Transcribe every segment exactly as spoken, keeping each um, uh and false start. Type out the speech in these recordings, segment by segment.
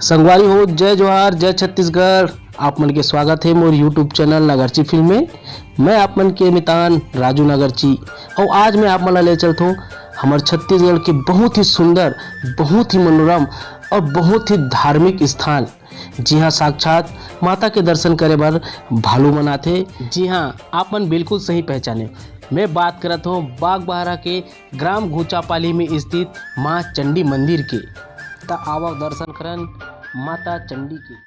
संगवारी हो, जय जोहार, जय छत्तीसगढ़। आप मन के स्वागत हे मोर YouTube चैनल नगरची फिल्म में। मैं आप मन के मितान राजू नगरची, अउ आज मैं आप मन ला ले चलथों हमर छत्तीसगढ़ के बहुत ही सुंदर, बहुत ही मनोरम अउ बहुत ही धार्मिक स्थान, जिहां साक्षात माता के दर्शन करे बर भालू मन आथे। जी हां, आप मन बिल्कुल सही पहचाने, मैं बात करत हों बागबाहरा के ग्राम घुचापाली में स्थित मां चंडी मंदिर के। त आवव दर्शन करन माता चंडी के।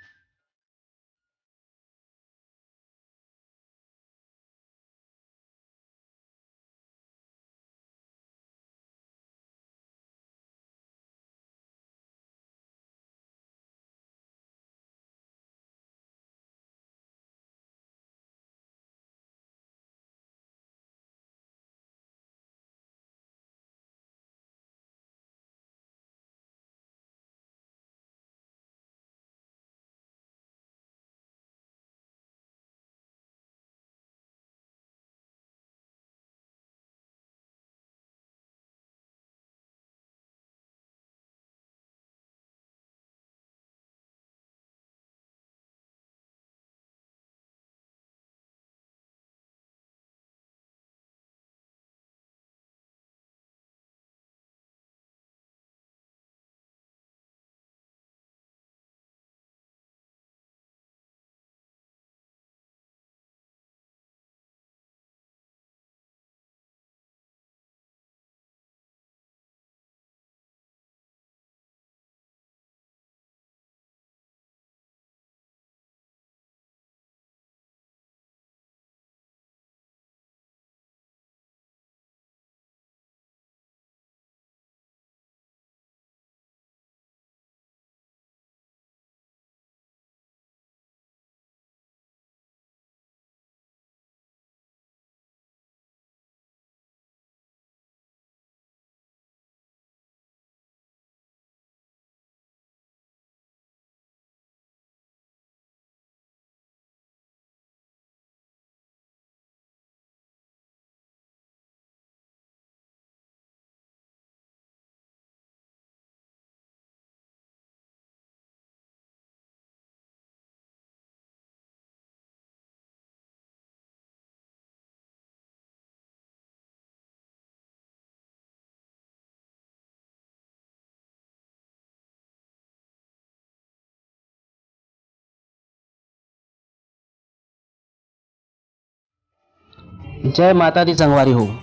जय माता दी संगवारी हो।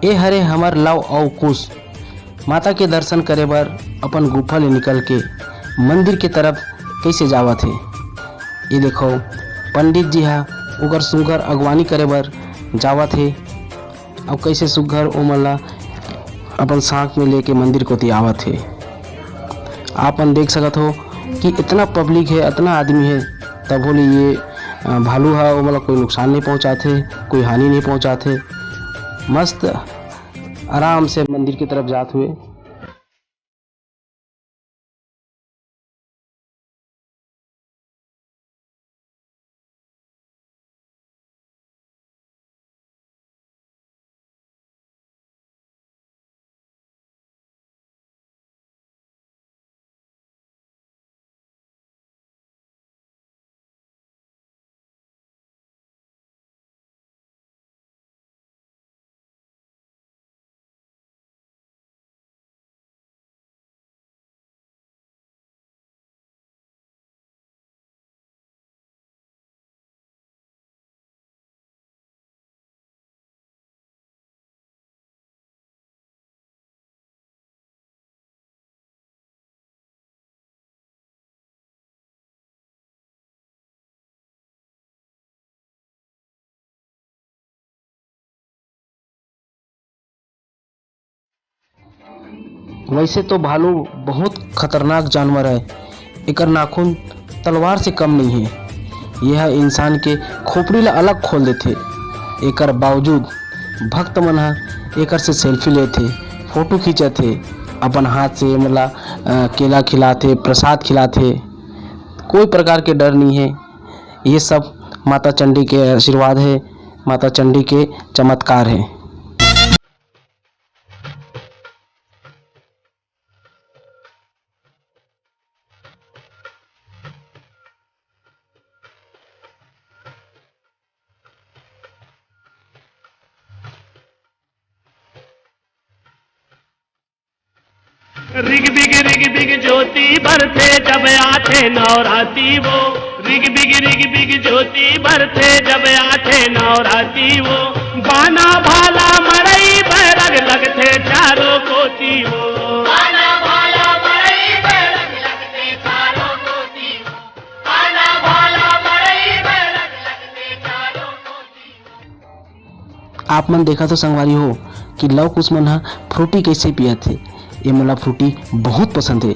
ए हरे हमर लव अउ कुश माता के दर्शन करे बर अपन गुफा ले निकल के मंदिर के तरफ कइसे जावत हे। ये देखो, पंडित जी हा ओकर सुघर अगवानी करे बर जावत हे। अउ कइसे सुघर ओमन ला अपन साथ में लेके मंदिर कोति आवत हे। आप मन देख सकत हो कि इतना पब्लिक हे, इतना आदमी हे, तभो ले ये, अ, भालू हा ओमन ला कोई नुकसान नहीं पहुंचात हे, कोई हानि नहीं पहुंचात हे। मस्त आराम से मंदिर की तरफ जात हुए। वैसे तो भालू बहुत खतरनाक जानवर है, एकर नाखून तलवार से कम नहीं है। यह इंसान के खोपड़ी ला अलग खोल देथे। एकर बावजूद भक्त मन ह एकर से सेल्फी लेथे, फोटो खींचथे, अपन हाथ से मतलब, अ, केला खिलाथे, प्रसाद खिलाथे। कोई प्रकार के डर नहीं है। ये सब माता चंडी के आशीर्वाद है, माता चंडी के चमत्कार है। रिग बिग रिग बिग ज्योति बरथे जब आथे नवराती वो। रिग बिग रिग बिग ज्योति बरथे जब आथे नवराती वो। बाना भाला मड़ई बैरग लगथे चारों कोती वो। बाना भाला मड़ई बैरग लगथे चारों कोती वो। बाना भाला मड़ई बैरग लगथे चारों कोती वो। आप मन देखा तो संगवारी हो कि लव कुश मन ह फ्रूटी कैसे पियत हे। ये मोला फ्रूटी बहुत पसंद हे।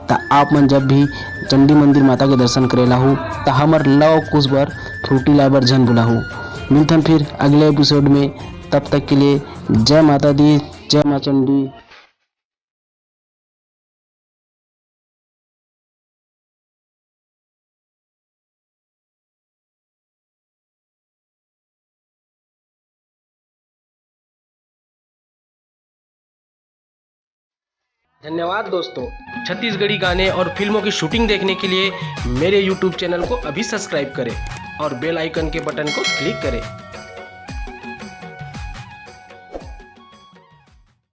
त आप मन जब भी चंडी मंदिर माता के दर्शन करेला हो, त हमर लव कुश बर फ्रूटी लाए बर झन भुलाहू। मिलथन फिर अगले एपिसोड में। तब तक के लिए जय माता दी, जय माँ चंडी। धन्यवाद दोस्तों। छत्तीसगढ़ी गाने और फिल्मों की शूटिंग देखने के लिए मेरे यूट्यूब चैनल को अभी सब्सक्राइब करें और बेल आइकन के बटन को क्लिक करें।